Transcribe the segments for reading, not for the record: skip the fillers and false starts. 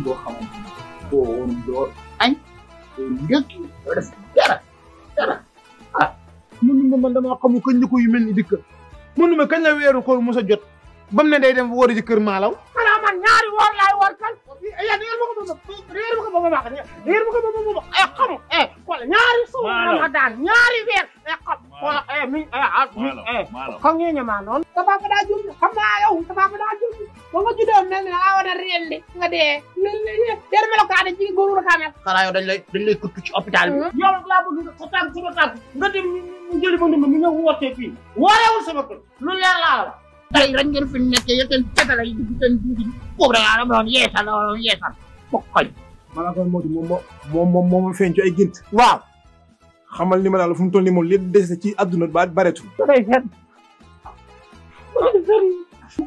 boo xamante ni boo woon doo añ doo ndékki doo def dara ah mënu man damaa xamul kañ la ko yu mel ni dikk mënu ma kañ la weeru koor mos a jot ba mu ne day dem wóor ji kër Malaw. xanaa man ñaari woor laay woor kan yaa ngeen ma ko ba ma xam wala ñaari suuf Ramadan ñaari weer xam wala xam ngeen ma noonu sa papa daa jum xam naa yow sa papa daa jum ba nga juddoo mel ni daa war a rendi nga dee der melokaane jigi góoru la kaamel xanaa yow dañ lay kuttu ci hôpital bi yow nag laa bëgg sa tànk sama tànk nga dem ñu jëli ma ndumba mi nga wootee fii woorewul sama kër lu leer laa la wax tey rek ngeen fi nekkee yéen fetala yi dugg seen duuti boobu da ngaa dama doon yeesal bokk koñ maanaam kon moo di moom ma feeñ ci ay gént waaw xamal ni ma daal fu mu toll nii moom li des ci àdduna ba bareetul.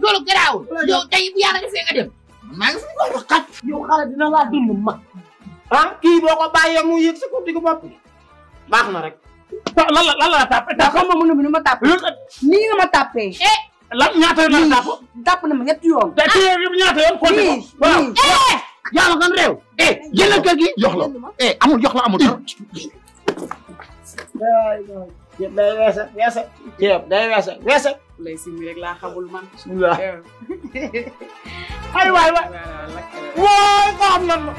loolu garaawul yow tey bu yàlla defee nga dem maa ngi fi ko xat yow xale dina laa dund mag ah kii boo ko bàyyee mu yëg sa ko digg bopp baax na rek lan la tàppe xam nga mënu ma tàppe nii nga ma tàppe lan ñaata yoon la tàpp na ma ñetti yoon te ñaata yoon compté ko waaw yàlla kan réew jëlal kër gi jox la amul jox la amul ceeb day weese ceeb day weese lay simi rek laa xamul man bismillah ay waay waay woo ko xam nan ma